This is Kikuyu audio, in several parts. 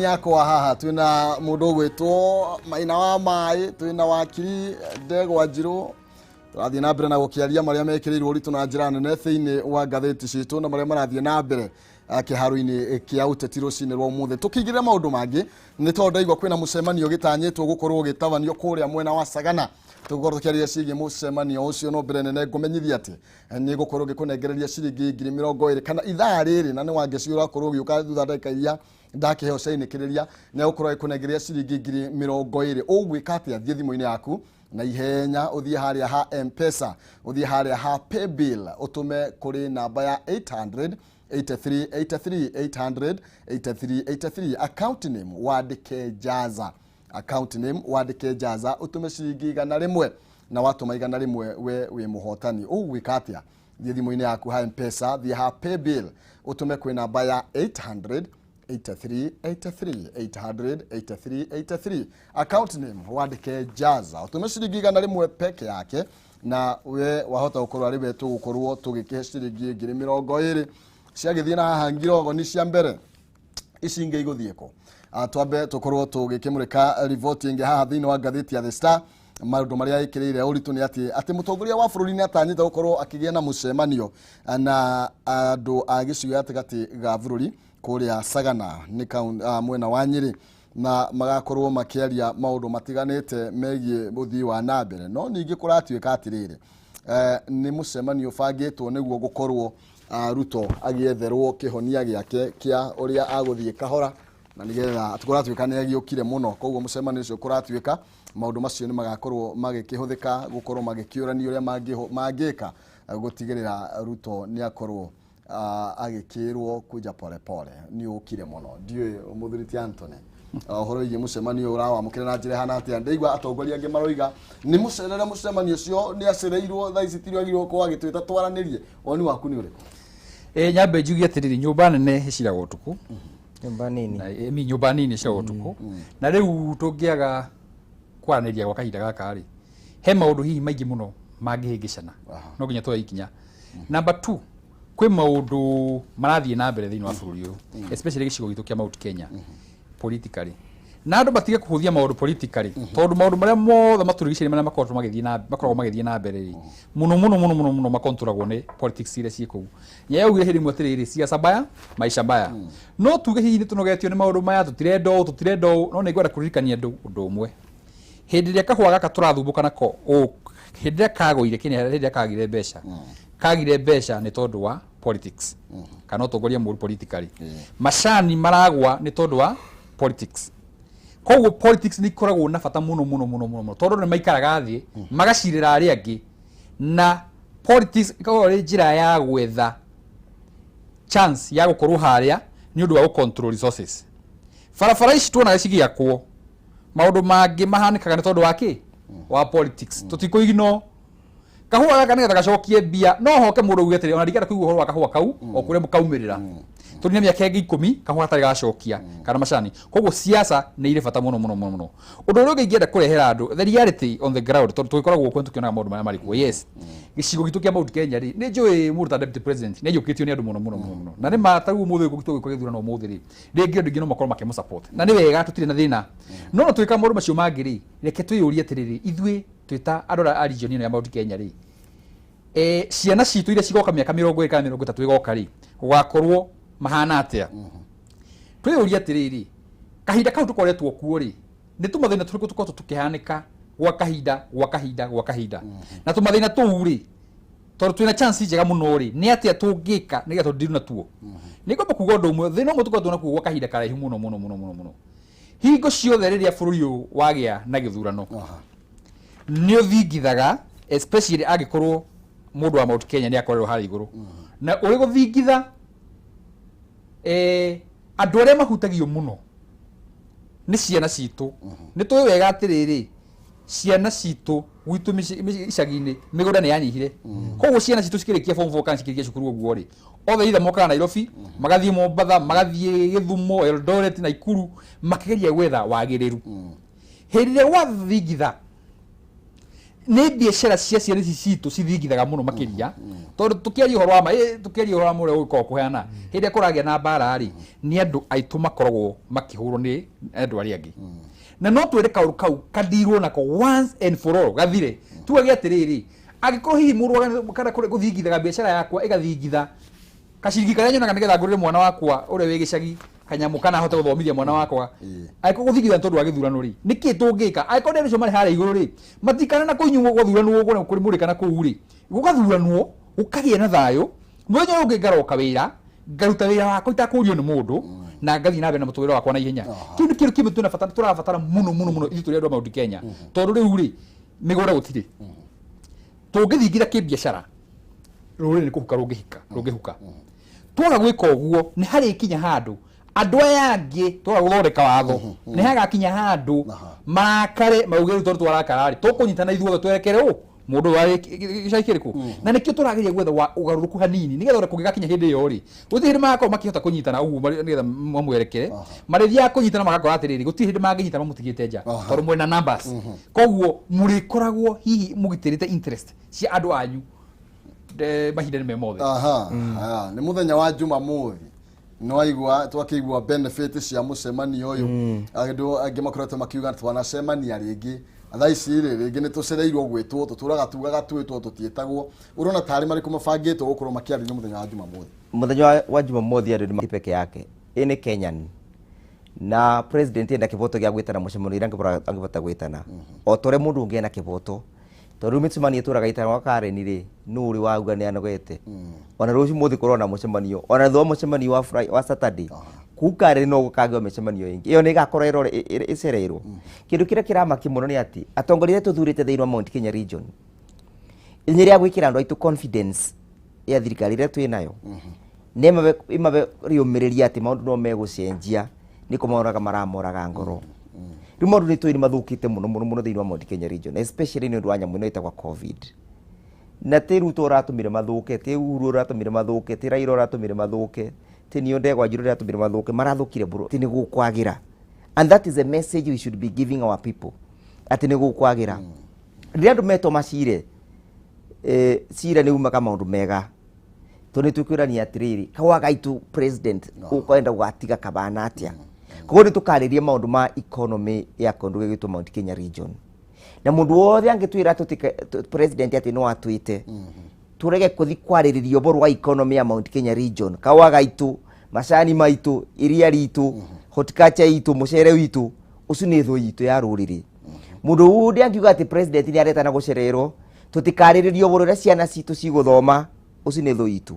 Yakwa haha twina mundu ugwitwo Maina wa Mai, twina wakiri Ndegwa Njiru. Tũrathiĩ na mbere na gũkĩaria marĩa mekĩrĩirwo ũritũ na njĩra nene thĩinĩ wa ngathĩti citũ na marĩa marathiĩ na mbere kĩharo-inĩ kĩa ũteti rũcinĩ rwa ũmũthĩ. Tũkĩingĩrĩra maũndũ mangĩ, nĩ tondũ ndaigua kwĩna mũcemanio gĩtanyĩtwo gũkorwo ũgĩtabanio kũrĩa mwena wa Sagana. Tũgũkorwo tũkĩaria ciĩgiĩ mũcemanio ũcio, no mbere nene ngũmenyithia atĩ nĩ ngũkorwo ngĩkũnengereria ciringi 20,000 kana ithaa rĩrĩ, na nĩ Wangeci ũrakorwo ũgĩũka thutha ndagĩka iria ndakĩheo ciainĩkĩrĩria, nĩ egũkorwo agĩkũnengereria ciringi 20,000. Ũgwĩka atĩa? Thiĩ thimũ-inĩ yaku na ihenya, ũthiĩ harĩa ha M-Pesa, ũthiĩ harĩa ha Paybill, ũtũme kũrĩ namba ya 800 83 83 800 83 83, account name wandĩke Jaza, account name wandĩke Jaza, ũtũme ciringi 100. Na watũma 100, we wĩ mũhotani. Ũgwĩka atĩa? Thiĩ thimũ-inĩ yaku ha M-Pesa, thiĩ ha Paybill, ũtũme kwĩ namba ya 800 83 83 800 83 83, account name wandĩke Jaza, ũtũme ciringi 100 peke yake, na we wahota gũkorwo arĩ we tũgũkorwo tũgĩkĩhe ciringi 20,000. Ciagĩthiĩ na haha ngirogoni cia mbere, ici ingĩ igũthiĩ kũ? Twambe tũkorwo tũgĩkĩmũrĩka riboti ĩngĩ haha thĩinĩ wa ngathĩti ya The Star. Maũndũ marĩa ĩkĩrĩire ũritũ nĩ atĩ mũtongoria wa bũrũri nĩ atanyĩte gũkorwo akĩgĩa na mũcemanio na andũ a gĩcigo gatagatĩ ga bũrũri kũrĩa Sagana, nĩ mwena wa Nyĩrĩ, na magakorwo makĩaria maũndũ matiganĩte megiĩ ũthii wa na mbere. No ningĩ kũratuĩka atĩrĩrĩ, nĩ mũcemanio ũbangĩtwo nĩguo gũkorwo Ruto agĩetherwo kĩhonia gĩake kĩa ũrĩa agũthiĩ kahora, na nĩgetha kũratuĩka nĩ agĩũkire mũno. Koguo mũcemanio ũcio kũratuĩka maũndũ macio nĩ magakorwo magĩkĩhũthĩka gũkorwo magĩkĩũrania ũrĩa mangĩka gũtigĩrĩra Ruto nĩ akorwo agĩkĩrwo kuja polepole nĩ ũkire mũno. Ndiũĩ, mũthuri ti Anthony, ũhoro wĩgiĩ mũcemanio ũrawamũkĩra na njĩra ĩhana atĩa? Ndaigua atongoria angĩ maroiga nĩ mũcerere mũcemanio ũcio, nĩ acereirwo, thaa ici tirio agĩrĩirwo gũkorwo agĩtwĩta twaranĩrie. Woni waku nĩ ũrĩkũ? Ĩ nyambe njuge atĩrĩrĩ, nyũmba nene ĩciragwo ũtukũ. Nyũmba nini. Na ĩmi nyũmba nini ĩciragwo ũtukũ. Na rĩu tũngĩaga kwaranĩria gwa kahinda gaka rĩ, he maũndũ hihi maingĩ mũno mangĩhĩngĩcana. No nginya tuoe ikinya. Number two, kwĩ maũndũ marathiĩ na mbere thĩinĩ wa bũrũri ũyũ, especially gĩcigo gitũ kĩa Mount Kenya, politically, na andũ matige kũhũthia maũndũ politically, tondũ maũndũ marĩa mothe matũrigicĩirie, marĩa makoretwo magĩthiĩ na makoragwo magĩthiĩ na mbere rĩ, mũno mũno mũno mũno mũno makontrolagwo nĩ politics iria ciĩ kũu. Nyayaugire hĩndĩ ĩmwe atĩrĩrĩ, siasa mbaya, maisha mbaya. No tuge hihi nĩ tũnogetio nĩ maũndũ maya, tũtirenda ũũ, tũtirenda ũũ, no nĩ ngwenda kũririkania andũ ũndũ ũmwe. Hĩndĩ ĩrĩa kahũa gaka tũrathumbũka nako ũũ, hĩndĩ ĩrĩa kagũire Kenya, hĩndĩ ĩrĩa kagire mbeca, kagire mbeca nĩ tondũ wa politics kana ũtongoria mũru politically. Macani maragwa nĩ tondũ wa politics. Koguo politics nĩ ikoragwo na bata mũno mũno mũno mũno mũno, tondũ nĩ maikaraga thĩ magacirĩra arĩa angĩ, na politics ĩkoragwo ĩrĩ njĩra ya gwetha chance ya gũkorwo harĩa nĩ ũndũ wa gũ control resources. Barabara ici tuonaga cigĩakwo, maũndũ mangĩ mahanĩkaga nĩ tondũ wa kĩ? Wa politics. Tũtikũignore kahũa gaka nĩgetha gacokie mbia. No hoke mũndũ auge atĩrĩ, ona ndingĩenda kũigua ũhoro wa kahũa kau o kũrĩa mũkaumĩrĩra, tũrĩ na mĩaka ĩngĩ 10 kahũa gatarĩ gacokia kana macani. Koguo siasa nĩ irĩ bata mũno mũno mũno mũno. Ũndũ ũrĩa ũngĩ ingĩenda kũrehera andũ, the reality on the ground, tondũ tũgĩkoragwo kuo tũkĩonaga maũndũ marĩa marĩ kuo. Yes, gĩcigo gitũ kĩa Mount Kenya rĩ, nĩ njũĩ mũndũ ta deputy president nĩ aiyũkĩtio nĩ andũ mũno mũno mũno mũno. Na nĩ ma ta rĩu ũmũthĩ tũgĩka gĩthurano ũmũthĩ rĩ, rĩngĩ andũ aingĩ no makorwo makĩmũ support, na nĩ wega, tũtirĩ na thĩna. No no twĩka maũndũ macio mangĩ rĩ, reke twĩyũrie atĩrĩrĩ, ithuĩ twĩ ta andũ arĩa a region ĩno ya Mount Kenya rĩ, ciana citũ iria cigoka mĩaka 20 kana 30 ĩgoka rĩ, gũgakorwo mahana atĩa? Twĩyũrie atĩrĩrĩ, kahinda kau tũkoretwo kuo rĩ, nĩ tũmathĩna tũrĩkũ tũkoretwo tũkĩhanĩka gwa kahinda gwa kahinda gwa kahinda? Na tũmathĩna tũu rĩ, tondũ twĩna chance njega mũno rĩ, nĩ atĩa tũngĩka nĩgetha tũndiru natuo? Nĩ ngwamba kuga ũndũ ũmwe. Thĩna ũmwe tũkoretwo nakuo gwa kahinda karaihu mũno mũno mũno mũno mũno, hingo ciothe rĩrĩa bũrũri ũyũ wagĩa na gĩthurano, nĩ ũthingithaga, especially angĩkorwo mũndũ wa Mount Kenya nĩ akorerwo harĩa igũrũ na ũrĩ gũthingitha. Andũ arĩa mahutagio mũno nĩ ciana citũ. Nĩ tũĩ wega atĩrĩrĩ, ciana citũ gwitũ icagi-inĩ mĩgũnda nĩ yanyihire. Koguo ciana citũ cikĩrĩkia form 4 kana cikĩrĩkia cukuru ũguo rĩ, othe either mokaga Nairobi, magathiĩ Mombatha, magathiĩ Gĩthumo, Eldoret, Naikuru, makĩgeria gwetha wagĩrĩru. Hĩndĩ ĩrĩa gwathingitha, Nĩ biacara cia ciana ici citũ cithingithaga mũno makĩria, tondũ tũkĩaria ũhoro wa ma, tũkĩaria ũhoro wa mũrĩa ũgĩkoragwo kũheana hĩndĩ ĩrĩa kũragĩa na mbara rĩ, nĩ andũ aitũ makoragwo makĩhũrwo nĩ andũ arĩa angĩ. Na no twĩre kaũndũ kau kadirwo nako once and for all, gathire. Tugage atĩrĩrĩ, angĩkorwo hihi mũndũ kana gũthingithaga biacara yakwa ĩgathingitha kaciringi karĩa nyonaga nĩgetha ngũrĩre mwana wakwa ũrĩa wĩ gĩcagi kanyamũ, kana ahote gũthomithia mwana wakwa, angĩkorwo gũthingitha nĩ tondũ wa gĩthurano rĩ, nĩkĩ tũngĩka? Angĩkorwo nĩ andũ acio marĩ harĩa igũrũ rĩ, matikana na kũinyuo gũthuranwo kũrĩa kũrĩ mũrĩ kana kũu rĩ, gũgathuranwo gũkagĩa na thayũ. Mũthenya ũyũ ũngĩ ngaroka wĩra, ngaruta wĩra wakwa itakũrio nĩ mũndũ, na ngathiĩ na mbere na mũtũrĩre wakwa na ihenya. Kĩu nĩ kĩndũ kĩmwe twĩna bata, tũrabatara mũno mũno mũno ithuĩ tũrĩ andũ a Mount Kenya, tondũ rĩu rĩ, mĩgũnda gũtirĩ. Tũngĩthingira kĩbiacara, rũrĩrĩ nĩ kũhuka rũngĩhika rũngĩhuka. Twaga gwĩka ũguo, nĩ harĩkinya handũ andũ aya angĩ, twaga gũthondeka watho, nĩ hagakinya handũ marakare, mauge rĩu tondũ twarakara rĩ, tũkũnyitana ithuothe twerekere ũ mũndũ ũyũ arĩ gĩcagi kĩrĩkũ. Na nĩkĩo tũrageria gwetha wa ũgarũrũku hanini, nĩgetha ona kũngĩgakinya hĩndĩ ĩyo rĩ, gũtirĩ hĩndĩ magakorwo makĩhota kũnyitana ũguo nĩgetha mamwerekere. Marĩthiaga kũnyitana magakora atĩrĩrĩ, gũtirĩ hĩndĩ mangĩnyitana mamũtigĩte nja, tondũ mwĩna numbers. Koguo mũrĩkoragwo hihi mũgitĩrĩte interest cia andũ anyu mahinda nĩ me mothe. Aha, aya, nĩ mũthenya wa Jumamothi, nĩwaigua twakĩigua benefit cia mũcemanio ũyũ. Andũ angĩ makoretwo makiuga twanacemania rĩngĩ, thaa ici rĩ, rĩngĩ nĩ tũcereirwo gwĩtwo, tũtũraga tugaga twĩtwo, tũtiĩtagwo. Ũrona tarĩ marĩkũ mabangĩtwo gũkorwo makĩarĩrio mũthenya wa Jumamothi? Mũthenya wa Jumamothi andũ nĩ peke yake ĩ nĩ Kenyan na president ena kĩboto gĩa gwĩtana mũcemanio ĩrĩa angĩbota gwĩtana, o ta ũrĩa mũndũ ũngĩ ena kĩboto, tondũ rĩu mĩcemanio ĩtũraga ĩtano Karen rĩ, nũ ũrĩ wauga nĩ anogete? Ona rũciũ mũthĩ kũrona mũcemanio, ona thutha wa mũcemanio wa Friday, wa Saturday kũu Karen no gũkagĩo mĩcemanio ĩngĩ, ĩyo nĩ ĩgakorwo ĩcereirwo. Kĩndũ kĩrĩa kĩramakia mũno nĩ atĩ atongoria arĩa tũthurĩte thĩinĩ wa Mount Kenya region, inya rĩa gwĩkĩra andũ aitũ confidence ya thirikari ĩrĩa twĩ nayo, nĩ ĩmabe rĩũmĩrĩria atĩ maũndũ no megũcenjia, nĩ kũmoraga maramoraga ngoro. Rĩu maũndũ nĩ tũĩ nĩ mathũkĩte mũno mũno mũno thĩinĩ wa Mount Kenya region, especially nĩ ũndũ wa nyamũ ĩno ĩtagwo COVID. Na ti Ruto ũratũmire mathũke, ti Uhuru ũratũmire mathũke, ti Raila ũratũmire mathũke, ti niĩ Ndegwa Njirũ ũratũmire mathũke, marathũkire bro ti nĩ gũkwagĩra. And that is a message we should be giving our people, atĩ nĩ gũkwagĩra. Rĩrĩa andũ metwo macire, cira nĩ umaga maũndũ mega, tondũ nĩ tũkwĩrania atĩrĩrĩ, kawa gaitũ president ũkwenda gũgatiga kabana atĩa. Koguo nĩ tũkarĩria maũndũ ma economy ya kũndũ gĩgwĩtwo Mount Kenya region, na mũndũ wothe angĩtwĩra president atĩ no atwĩte tũrege kũthi kwarĩrĩria ũhoro wa economy ya Mount Kenya region, kawa gaitũ, macani maitũ, iria ritũ, horticulture itũ, mũcere witũ, ũcio nĩ thũ itũ ya rũrĩrĩ. Mũndũ ũndĩ angiuga atĩ president nĩ aretana gũcererwo tũtikarĩrĩria ũhoro ũrĩa ciana citũ cigũthoma, ũcio nĩ thũ itũ.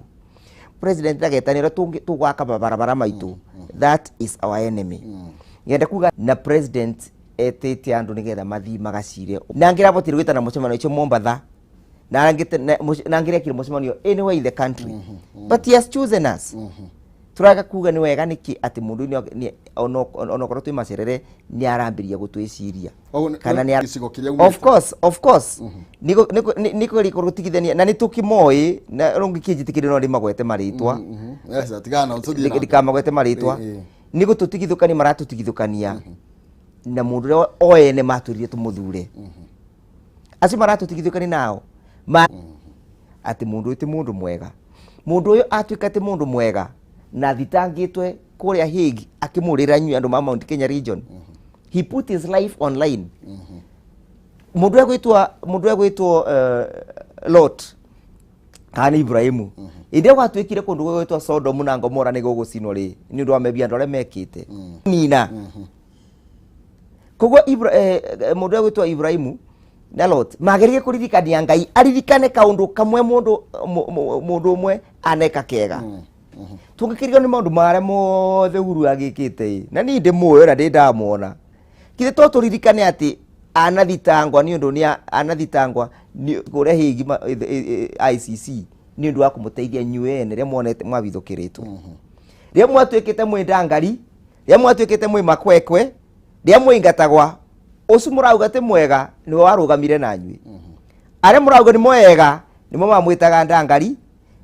President ndagetanĩra tũgwaka mabarabara maitũ, that is our enemy. Ngenda kuga na president etĩte andũ nĩgetha mathiĩ magacire, na angĩrabotire gwĩtana mũcemanio ũcio Mombatha, na angĩrekire mũcemanio anywhere in the country, but he has chosen us. Tũraga kuga nĩ wega nĩkĩ atĩ mũndũ onokorwo twĩ macerere nĩ arambĩrĩria gũtwĩciria. Koguo Kana nĩ gĩcigo kĩrĩa umĩte. Of course, of course, niko gũtigithania na nĩ tũkĩmoĩ, na rũngĩkĩnjĩtĩkĩria no ndĩmagwete marĩtwa. Yes, tigana na ũtũthiĩ na mbere. Ndikamagwete marĩtwa. Nĩ gũtũtigithũkania, maratũtigithũkania na mũndũ ũrĩa o ene matwĩrire tũmũthure. Acio maratũtigithũkania nao ma atĩ mũndũ ũyũ ti mũndũ mwega, mũndũ ũyũ atuĩka ti mũndũ mwega na thitangĩtwe kũrĩa Hague akĩmũrĩra inyuĩ andũ ma Mount Kenya region. He put his life online. Mũndũ ũrĩa gwĩtwo Lot kana nĩ Ibrahimu, hĩndĩ ĩrĩa gwatuĩkire kũndũ gwĩtwo Sodom na Gomora nĩ gũgũcinwo rĩ, nĩ ũndũ wa mebia andũ arĩa mekĩte nina. Koguo mũndũ ũrĩa gwĩtwo Ibrahimu na Lot mageririe kũririkania Ngai aririkane kaũndũ kamwe mũndũ ũmwe aneka kega. Tũngĩkĩrigwo nĩ maũndũ marĩa mothe Uhuru agĩkĩte ĩ, na niĩ ndĩmũĩ na ndĩ ndamwona, githĩ to tũririkane atĩ anathitangwa nĩ ũndũ nĩ anathitangwa nĩ kũrĩa Hague ICC nĩ ũndũ wa kũmũteithia inyuĩ ene rĩrĩa mwonete mwabithũkĩrĩtwo, rĩrĩa mwatuĩkĩte mwĩ ndangari, rĩrĩa mwatuĩkĩte mwĩ makwekwe, rĩrĩa mwĩingatagwa. Ũcio mũrauga ti mwega nĩwe warũgamire na nyuĩ. Arĩa mũrauga nĩ mwega nĩmo mamwĩtaga ndangari,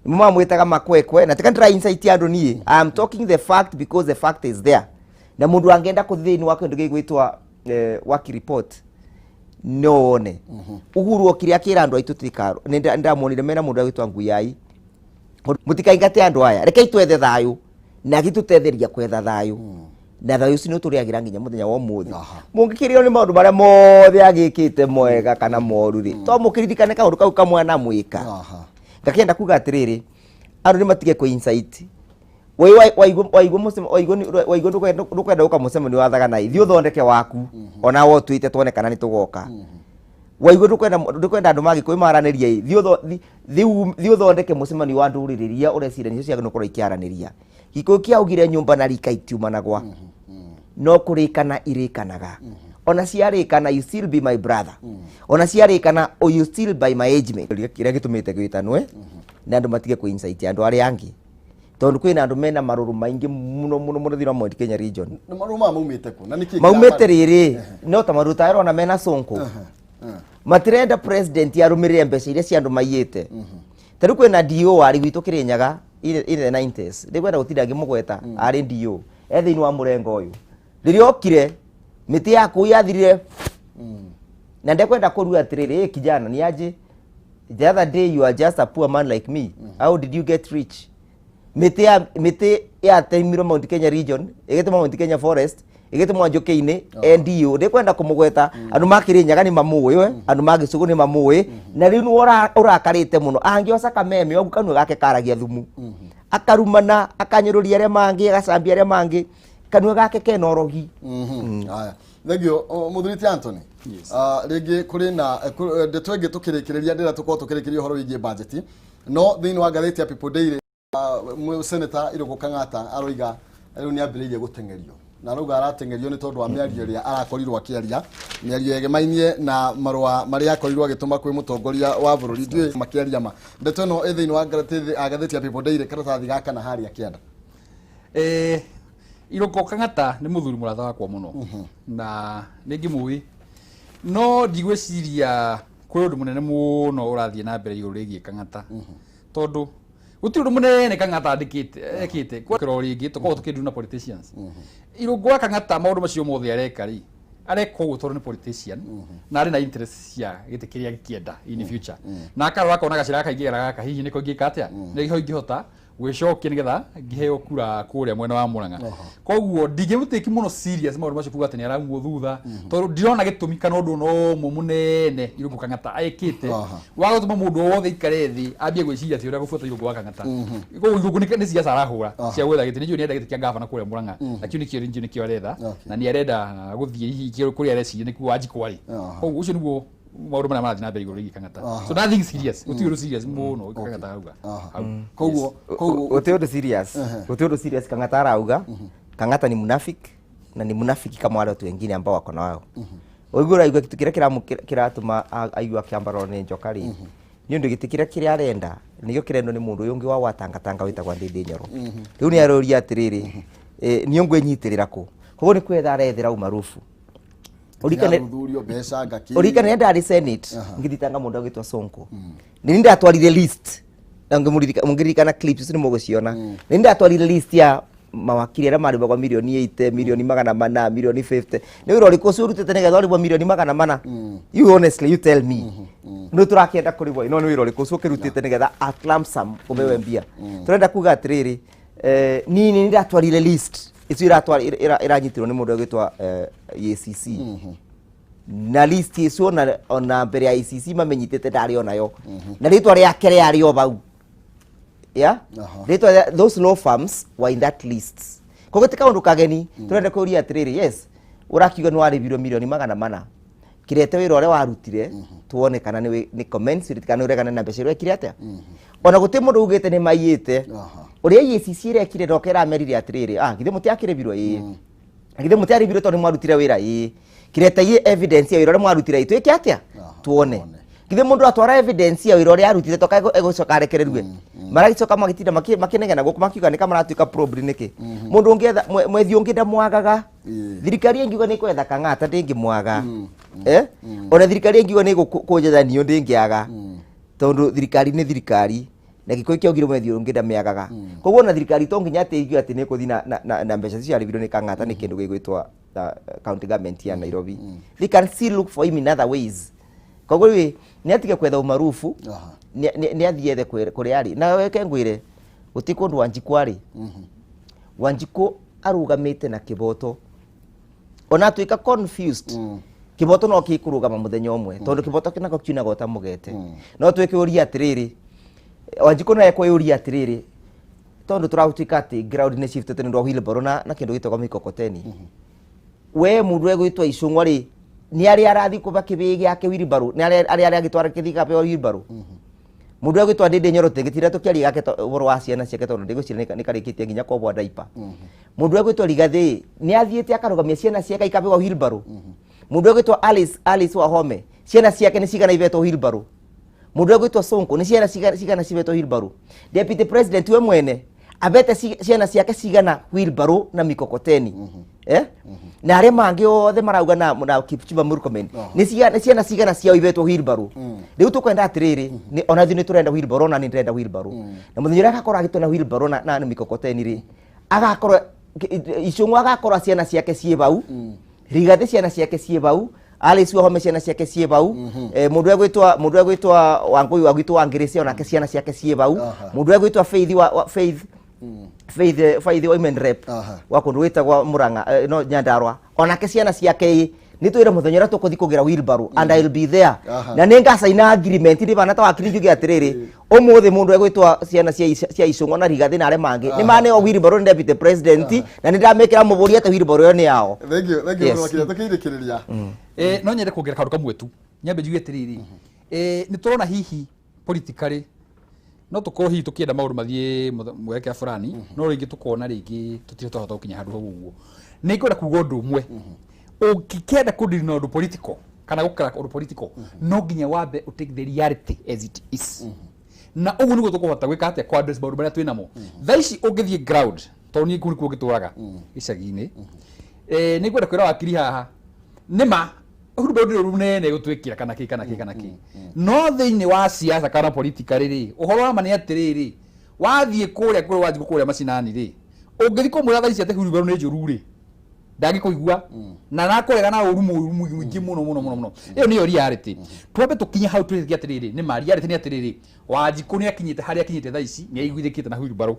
nĩmo mamwĩtaga makwekwe. Na tika ndĩra insight andũ, niĩ I am talking the fact because the fact is there. Na mũndũ angĩenda kũthiĩ thĩinĩ wa kĩndũ gĩgwĩtwa waki report. No wone Uhuru okire akira andu aitu tikaro ndamuonire mena mundu agitwa Nguyai mutikaingate andu aya rekei twethe thayu na gitutetheria kwetha thayu na thayu ucio nituriagira nginya muthenya wa umuthi mungikirio ni maundu maria mothe agikite mwega kana moru ri to mukiririkane kaundu kau kamwe na mwika ngakienda kuga atiriri andu ni matige ku insight waigua ndukwenda guka mucemanio wa Thaganai thiĩ ũthondeke waku ona we ũtwĩte tuone kana nĩ tũgoka waigua ndukwenda andũ ma Gĩkũyũ maranĩrie thiĩ ũthondeke mũcemanio wa ndũrĩrĩ iria ũreciria nĩcio ciagĩrĩirwo gũkorwo ikĩaranĩria. Gĩkũyũ kĩaugire nyũmba na rika itiumanagwa no kũrĩkana irĩkanaga ona ciarĩkana you still be my brother ona ciarĩkana you still by my age mate. Kĩrĩa gĩtũmĩte gwĩtanwe na andũ matige kũ insight andũ arĩa angĩ tondu kwina andu mena maruru maingi muno muno muno thira Mount Kenya region. Na maruru ma maumite ku na niki maumite riri no ta maruru ta arona mena Sonko matirenda president arumirire mbeca iria cia andu maiyite. Ta riu kwina DO ari gwitu Kirinyaga in the 90s ndikwenda gutinda ngimugweta ari DO e thiini wa murengo uyu riria okire miti yaku yathirire na ndekwenda kurua atiriri kijana ni aje the other day you are just a poor man like me how did you get rich? Miti yatemirwo Mount Kenya region igitemwo Mount Kenya forest igitemwo Njuki-ini NDO ndikwenda kumugweta andu ma Kirinyaga ni mamuwi we andu ma Gicugu ni mamuwi na riu ni urakarite muno angioca kameme ogu kanua gake karagia thumu akarumana akanyururia aria mangi agacambia aria mangi kanua gake kena urogi. Haya thengio muthuri ti Anthony. Ringi kuri na ndeto ingi tukirikiria ndira tukorwo tukirikiria uhoro wigie budget no thiini wa ngatheti ya People Daily Senator Irũngũ Kang'ata aroiga rĩu nĩ ambĩrĩirie gũteng'erio na arauga arateng'erio nĩ tondũ wa mĩario ĩrĩa arakorirwo akĩaria mĩario yegemainie na marũa marĩa akorirwo agĩtũma kwĩ mũtongoria wa bũrũri ndiũĩ makĩaria ma ndeto ĩno ĩ thĩinĩ wa ngathĩti ya People Daily karatathi gaka na harĩa kĩanda. Irũngũ Kang'ata nĩ mũthuri mũrata wakwa mũno na nĩ ngĩmũĩ no ndigwĩciria kwĩ ũndũ mũnene mũno ũrathiĩ na mbere igũrũ rĩgiĩ Kang'ata tondũ gũtirĩ ũndũ mũnene Kang'ata andĩkĩte ekĩte kwĩrwo rĩngĩ tũkoragwo tũkĩnduna na politicians. Irũngũ wa Kang'ata maũndũ macio mothe areka rĩ areka ũguo tondũ nĩ politician na arĩ na interest cia gĩtĩ kĩrĩa gĩkĩenda in future na akarora akona gacĩra gaka ingĩgera gaka hihi nĩko ingĩka atĩa nĩho ingĩhota gwĩcokia nĩgetha ngĩheo kura kũrĩa mwena wa Murang'a. Koguo ndingĩmũtĩki mũno serious maũndũ macio kuga atĩ nĩ araumwo thutha tondũ ndirona gĩtũmi kana ũndũ ona ũmwe mũnene Irũngũ Kang'ata ekĩte wa gũtũma mũndũ o wothe aikare thĩ ambie gwĩciria atĩ ũrĩa gũbuata Irũngũ wa Kang'ata. Koguo Irũngũ nĩ siasa arahũra cia gwetha gĩtĩ nĩnjũĩ nĩarenda gĩtĩ kĩa gavana kũrĩa Murang'a na kĩu nĩkĩo nĩnjũĩ nĩkĩo aretha na nĩarenda gũthiĩ hihi kũrĩa areciria nĩkuo Wanjikũ arĩ. Koguo ũcio nĩguo maũndũ marĩa marathiĩ na mbere igũrũ rĩgiĩ Kang'ata. So nothing serious gũtirĩ ũndũ serious mũno Kang'ata arauga. Koguo gũtirĩ ũndũ serious gũtirĩ ũndũ serious Kang'ata arauga. Kang'ata ni munafiki na ni munafiki kama wale watu wengine ambao wako na wao. Ũiguo ũraigua kĩtu kĩrĩa kĩratũma aigua akĩambararwo nĩ njoka rĩ nĩ ũndũ gĩtĩ kĩrĩa kĩrĩa arenda nĩkĩo kĩrendwo nĩ mũndũ ũyũ ũngĩ wa watangatanga wĩtagwo Ndindi Nyoro. Rĩu nĩ aroria atĩrĩrĩ niĩ ngwĩnyitĩrĩra kũ? Koguo nĩ kwetha arethera umarufu. Urikane ndarĩ Senate ngithitanga mundu agitwa Sonko ni ndatwarire list na ngĩririkana clips ni mũgũciona ni ndatwarire list ya mawakiri arĩa marĩhagwo milioni 80 milioni 400 milioni 50 nĩ wĩra ũrĩkũ ũcio ũrutĩte nĩgetha ũrĩhwo milioni 400? You honestly you tell me nĩ tũrakĩenda kũrĩhwo no nĩ wĩra ũrĩkũ ũcio ũkĩrutĩte nĩgetha at lump sum ũmewe mbia? Tũrenda kuga atĩrĩrĩ niĩ nĩ ndatwarire list icio iranyitirwo nĩ mũndũ agĩtwa EACC na list icio ona mbere ya EACC mamenyitĩte ndarĩ onayo na rĩtwa rĩake rĩarĩ o bau yeah rĩtwa those law firms were in that list. Koguo ti kaũndũ kageni tũrenda kũria atĩrĩrĩ yes ũrakiuga nĩ warĩbirwo milioni 400 kĩrete wĩra ũrĩa warutire tuone kana nĩ commensurate kana ũregane na mbeca iria wekire atĩa. Ona gũtirĩ mũndũ ugĩte nĩ maiyĩte ũrĩa EACC ĩrekire ndoka ĩramerire atĩrĩrĩ githĩ mũtiakĩrĩbirwo ĩĩ githĩ mũtiarĩbirwo tondũ nĩ mwarutire wĩra ĩĩ kĩrete evidence ya wĩra ũrĩa mwarutire twĩke atĩa tuone githĩ mũndũ atwara evidence ya wĩra ũrĩa arutire toka egũcoka arekererue maragĩcoka magĩtinda makĩnegena gũkũ makiuga nĩ kamaratuĩka probed nĩkĩ mũndũ ũngĩetha mwethi ũngĩ ndamwagaga thirikari ĩngiuga nĩ kwetha Kang'ata ndĩngĩmwaga ona thirikari ĩngiuga nĩ kũnjetha niũ ndĩngĩaga tondũ thirikari nĩ thirikari na Gĩkũyũ kĩaugire mwethi ũngĩ ndamĩagaga koguo ona thirikari to nginya atĩ igue atĩ nĩ ĩkũthiĩ na mbeca icio ciarĩbirwo nĩ Kang'ata nĩ kĩndũ gĩgwĩtwa county government ya Nairobi. They can still look for him in other ways. Koguo rĩu nĩ atige kwetha ũmarubu. Nĩ athiĩ ethe kũrĩa arĩ. Na weke ngwĩre, gũtirĩ kũndũ Wanjikũ arĩ. Wanjikũ arũgamĩte na kĩboto, ona atuĩka confused, kĩboto no gĩkũrũgama mũthenya ũmwe, tondũ kĩboto nako kiunaga ũta mũgete. No twĩkĩũria atĩrĩrĩ, Wanjikũ naye kwĩyũria atĩrĩrĩ, tondũ tũratuĩka atĩ ground nĩ shifted nĩ ũndũ wa wheelbarrow na kĩndũ gĩtagwo mikokoteni, we mũndũ egwĩtwo Icũng'wa rĩ, nĩ arĩa arathiĩ kũba kĩbĩĩ gĩake wheelbarrow, nĩ arĩa arĩa agĩtwara kĩthiĩ kapeo wheelbarrow. Mũndũ egwĩtwo Ndĩndĩ Nyoro, tũngĩtinda tũkĩaria gake ũhoro wa ciana ciake, tondũ ndĩgwĩciria nĩ karĩkĩtie nginya kwombwo diaper. Mũndũ egwĩtwo Rigathĩ nĩ athiĩte akarũgamia ciana ciake ikabeo wheelbarrow. Mũndũ egwĩtwo Alice Wahome, ciana ciake nĩ cigana ibetwo wheelbarrow? Mũndũ egwĩtwo Sonko, nĩ ciana cigana cibetwo wheelbarrow? Deputy President we mwene abete ciana ciake cigana wheelbarrow na mikokoteni, eh? Na arĩa mangĩ othe marauga na Kipchumba Murkomen, nĩ ciana cigana ciao ibetwo wheelbarrow? Rĩu tũkwenda atĩrĩrĩ, ona ithuĩ nĩ tũrenda wheelbarrow, ona nĩ ndĩrenda wheelbarrow. Na mũthenya ũrĩa agakorwo agĩtwo na wheelbarrow na mikokoteni rĩ, agakorwo Icũng'wa agakorwo ciana ciake ciĩ bau, Rigathĩ ciana ciake ciĩ bau, Alice Wahome ciana ciake ciĩ bau, mũndũ egwĩtwa Wangũi wa gwitũ wa Ngĩrĩcia onake ciana ciake ciĩ bau, mũndũ egwĩtwa Faith wa Faith women rep wa kũndũ gwĩtagwo Murang'a, no Nyandarua, onake ciana ciake ĩ. Nĩ twĩre mũthenya ũrĩa tũkũthiĩ kũgĩra wheelbarrow, and I will be there, na nĩ ngacaina agreement ndĩ bana ta wakiri, njuge atĩrĩrĩ, ũmũthĩ mũndũ egwĩtwa ciana cia Icũng'wa na Rigathĩ na arĩa mangĩ nĩ maneo wheelbarrow nĩ deputy president, na nĩ ndamekĩra mũbũri atĩ wheelbarrow ĩyo nĩ yao. Thank you, thank you. Yes. Wakiri, tukĩrĩkĩrĩria. No nyende kuongerera kaũndũ kamwe tu, nyambe njuge atĩrĩrĩ, nĩ tũrona hihi politically no tũkorwo hihi tũkĩenda maũndũ mathiĩ mwerekera fulani, no rĩngĩ tũkona rĩngĩ tũtirĩ twahota gũkinya handũ hau. Ũguo nĩ ngwenda kuga ũndũ ũmwe: ũngĩkĩenda kũdeal na ũndũ political kana gũcrack ũndũ political, no nginya wambe ũtake the reality as it is, na ũguo nĩguo tũkũhota gwĩka atĩa, kũ address maũndũ marĩa twĩ namo thaa ici. Ũngĩthiĩ ground, tondũ niĩ kũu nĩkuo ngĩtũraga icagi-inĩ, nĩ ngwenda kwĩra wakiri haha, nĩma wheelbarrow ndĩrĩ ũru nene gũtwĩkĩra kana kĩ kana kĩ kana kĩ, no thĩinĩ wa siasa kana politically rĩ, ũhoro wa ma nĩ atĩrĩrĩ, wathiĩ kũrĩa kũrĩ Wanjikũ kũrĩa macinani rĩ, ũngĩthiĩ kũmwĩra thaa ici atĩ wheelbarrow nĩ njũru rĩ, ndangĩkũigua na nakũrega na ũru mũru mũingĩ mũno mũno mũno mũno. Ĩyo nĩyo reality. Twambe tũkinye hau twĩtĩkie atĩrĩrĩ, nĩ ma reality nĩ atĩrĩrĩ, Wanjikũ nĩ akinyĩte harĩa akinyĩte thaa ici, nĩ aiguithĩkĩte na wheelbarrow,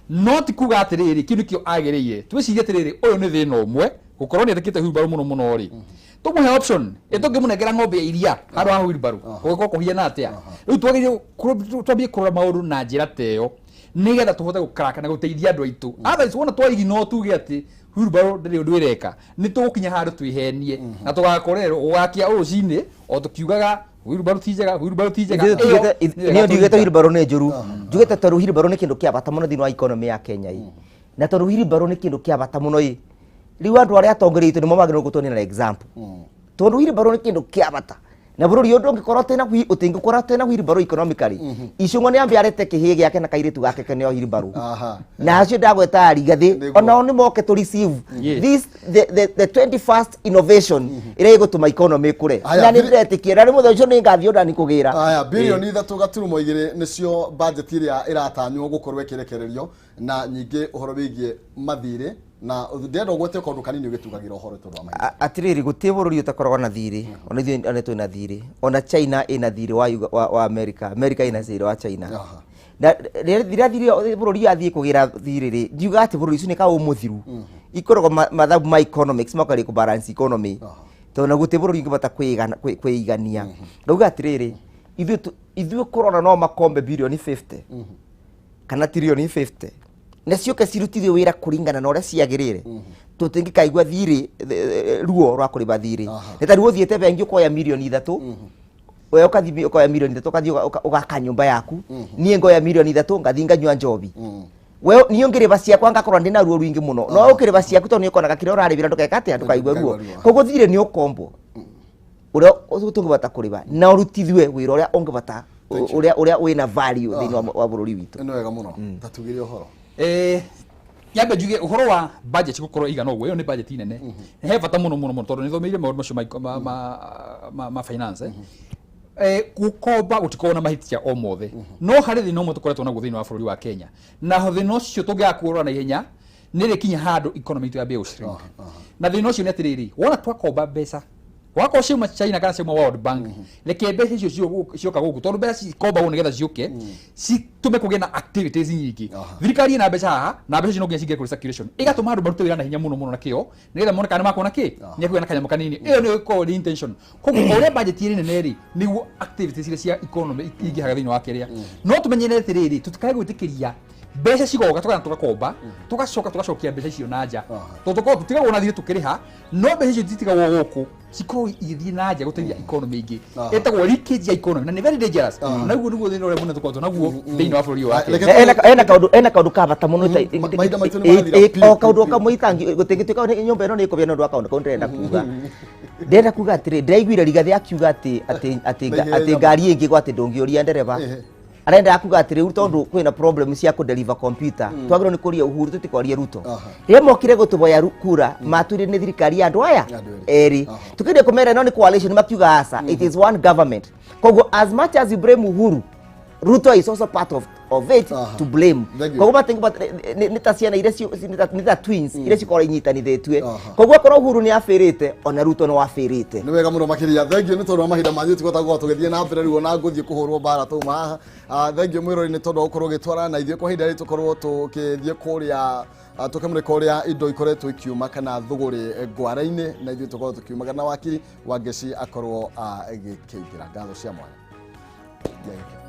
no ti kuga atĩrĩrĩ kĩu nĩkĩo agĩrĩire. Twĩcirie atĩrĩrĩ, ũyũ nĩ thĩna ũmwe gũkorwo nĩ etĩkĩte wheelbarrow mũno mũno rĩ, tũmũhe option ĩtũngĩmũnengera ng'ombe ya iria handũ ha wheelbarrow, gũgĩkorwo kũhiana atĩa? Rĩu twagĩrĩirwo twambie kũrora maũndũ na njĩra ta ĩyo, nĩgetha tũhote gũcrack na gũteithia andũ aitũ. Otherwise wona twaignore, tuge atĩ wheelbarrow ndĩrĩ ũndũ ĩreka, nĩ tũgũkinya handũ twĩhenie na tũgakorerwo gũgakia rũcinĩ o tũkiugaga wheelbarrow ti njega, wheelbarrow ti njega. Ĩyo nĩyo Niĩ ndiugĩte ĩgatũringa. Wheelbarrow nĩ njũru, njugĩte tondũ wheelbarrow nĩ kĩndũ kĩa bata mũno thĩinĩ wa economy ya Kenya ĩ, na tondũ wheelbarrow nĩ kĩndũ kĩa bata mũno ĩ, rĩu andũ arĩa atongoria aitũ nĩmo magĩrĩirwo gũtuonia na example, tondũ wheelbarrow nĩ kĩndũ kĩa bata na bũrũri ũyũ ndũngĩkorwo tena ũtingĩkorwo tena wheelbarrow economically. Icũng'wa nĩ ambe arete kĩhĩĩ gĩake na kairĩtu gake keneo wheelbarrow, na acio ndagweta Rigathĩ, onao nĩ moke to receive this the 21st innovation ĩrĩa ĩgũtũma economy ĩkũre. Aya, Na nĩ ndĩretĩkia na rĩ mũthenya ũcio nĩ ngathiĩ ondani kũgĩra. Aya, 3.2 bilioni nĩcio budget ĩrĩa ĩratanywo gũkorwo ĩkĩrekererio, na nyingĩ ũhoro wĩgiĩ mathirĩ, na ndĩrenda ũgwete kaũndũ kanini ũgĩtugagĩra ũhoro tondũ wa mahinda. Atĩrĩrĩ, gũtirĩ bũrũri ũtakoragwo na thirĩ, ona ithuĩ ona twĩna thirĩ, ona China ĩna thirĩ wa America, America ĩna thirĩ wa China. Na rĩrĩa thirĩ bũrũri athiĩ kũgĩra thirĩ rĩ, ndiuga atĩ bũrũri ũcio nĩ kaũ mũthiru, ikoragwo mathabu ma economics makarĩ kũ balance economy, tondũ na gũtirĩ bũrũri ũngĩbota kwĩigania. Ndauga atĩrĩrĩ, ithuĩ kũrona no makombe birioni 50 kana tirioni 50 na ciũke cirutithio wĩra kũringana na ũrĩa ciagĩrĩre, tũtingĩkaigua thirĩ ruo rwa kũrĩba thirĩ. Nĩ ta rĩu ũthiĩte bengi ũkoya 3 mirioni, we ũkathiĩ ũkoya 3 mirioni, ũkathiĩ ũgaka nyũmba yaku. Niĩ ngoya 3 mirioni, ngathiĩ nganyua njobi. We niĩ ũngĩrĩba ciakwa ngakorwo ndĩna ruo rũingĩ mũno, no ũkĩrĩba ciaku, tondũ nĩ ũkonaga kĩrĩa ũrarĩbĩra, ndũgeka atĩa, ndũkaigua ruo. Ndũkaigua ruo. Koguo thirĩ nĩ ũkombo ũrĩa tũngĩbata kũrĩba na ũrutithue wĩra ũrĩa ũngĩbata, Thank you. ũrĩa wĩna value thĩinĩ wa bũrũri witũ. Nĩ wega mũno, tatugĩre ũhoro. Nyambe njuge ũhoro wa budget gũkorwo igana ũguo, ĩyo nĩ budget nene, he bata mũno mũno mũno, tondũ nĩ thomeire maũndũ macio ma finance. Gũkomba gũtikoragwo na mahĩtia o mothe, no harĩ thĩna ũmwe tũkoretwo naguo thĩinĩ wa bũrũri wa Kenya, na thĩna ũcio tũngĩaga kũũrora na ihenya. Nĩ rĩkinya handũ economy itũ yambie gũ-shrink. Na thĩna ũcio nĩ atĩrĩrĩ, wona twakomba mbeca, wakorwo ciauma China kana ciauma World Bank, reke mbeca icio cioka gũkũ, tondũ mbeca cikombagwo nĩgetha ciũke citũme kũgĩe na activities nyingĩ. Thirikari ĩna mbeca haha, na mbeca icio no nginya cingĩre kũrĩ circulation, ĩgatũma andũ marute wĩra na hinya mũno mũno na kĩo, nĩgetha mone kana nĩmakuona kĩ nĩ ekũgĩa na kanyamũ kanini. Ĩyo nĩyo ĩkoragwo nĩ intention. Koguo o ũrĩa budget ĩrĩ nene rĩ, nĩguo activities iria cia economy ingĩhaga thĩinĩ wa kĩrĩa. No tũmenyere atĩrĩrĩ, tũtikae gwĩtĩkĩria mbeca cigoka tũgana tũgakomba, tũgacoka tũgacokia mbeca icio na nja, tondũ tũkoragwo tũtigagwo na thirĩ tũkĩrĩha, no mbeca icio ititigagwo gũkũ, cikoragwo igĩthiĩ na nja gũteithia economy ĩngĩ. Ĩtagwo leakage ya economy na nĩ very dangerous. Naguo nĩguo thĩna ũrĩa mũnene tũkoretwo naguo thĩinĩ wa bũrũri ũyũ wa Kenya. Ena kaundu ka bata muno. Mahinda maitũ nĩ mathira piũ, O kaundu piũ, piũ. Kamwe itangi gũtingĩtuĩka nĩ nyũmba ĩno nĩ ĩkũbĩa nĩ ũndũ wa kaundu kau. Ndĩrenda kuga atĩrĩ, ndĩraiguire Rigathĩ akiuga atĩ Ndaigire atĩ nyama. Ngari ĩngĩ atĩ ndũngĩũria ndereba. Arenda kuga atĩ rĩu tondũ kwĩna problem cia kũ-deliver computer, twagĩrĩirwo nĩ kũria Uhuru, tũtikorie Ruto. Rĩrĩa mokire gũtũboya kura, matwĩrire nĩ thirikari ya andũ aya Andũ erĩ. erĩ. Tukĩgeria kũmera ĩno nĩ coalition, makiuga aca, it is one government. Koguo as much as you blame Uhuru, Ruto is also part of it to blame. Thank you. Koguo nĩ ta ciana iria nĩ ta twins iria cikoragwo inyitanithĩtue. Koguo akorwo Uhuru nĩ abĩrĩte, ona Ruto no abĩrĩte. Nĩ wega mũno makĩria, thank you. Nĩ tondũ wa mahinda manyu, tigota gũkorwo tũgĩthiĩ na mbere rĩu, ona ngũthiĩ kũhũrwo mbara tũma haha. Thank you mwĩrori nĩ tondũ wa gũkorwo ũgĩtwarana na ithuĩ kwa ihinda rĩrĩ. Tũkorwo tũkĩthiĩ kũrĩa tũkĩmũrĩka ũrĩa indo ikoretwo ikiuma kana thũgũrĩ ngwara-inĩ, na ithuĩ tũkorwo tũkiumaga na wakiri Wangeci akorwo agĩkĩingĩra. Ngatho cia mwanya. Gĩa gĩkeno.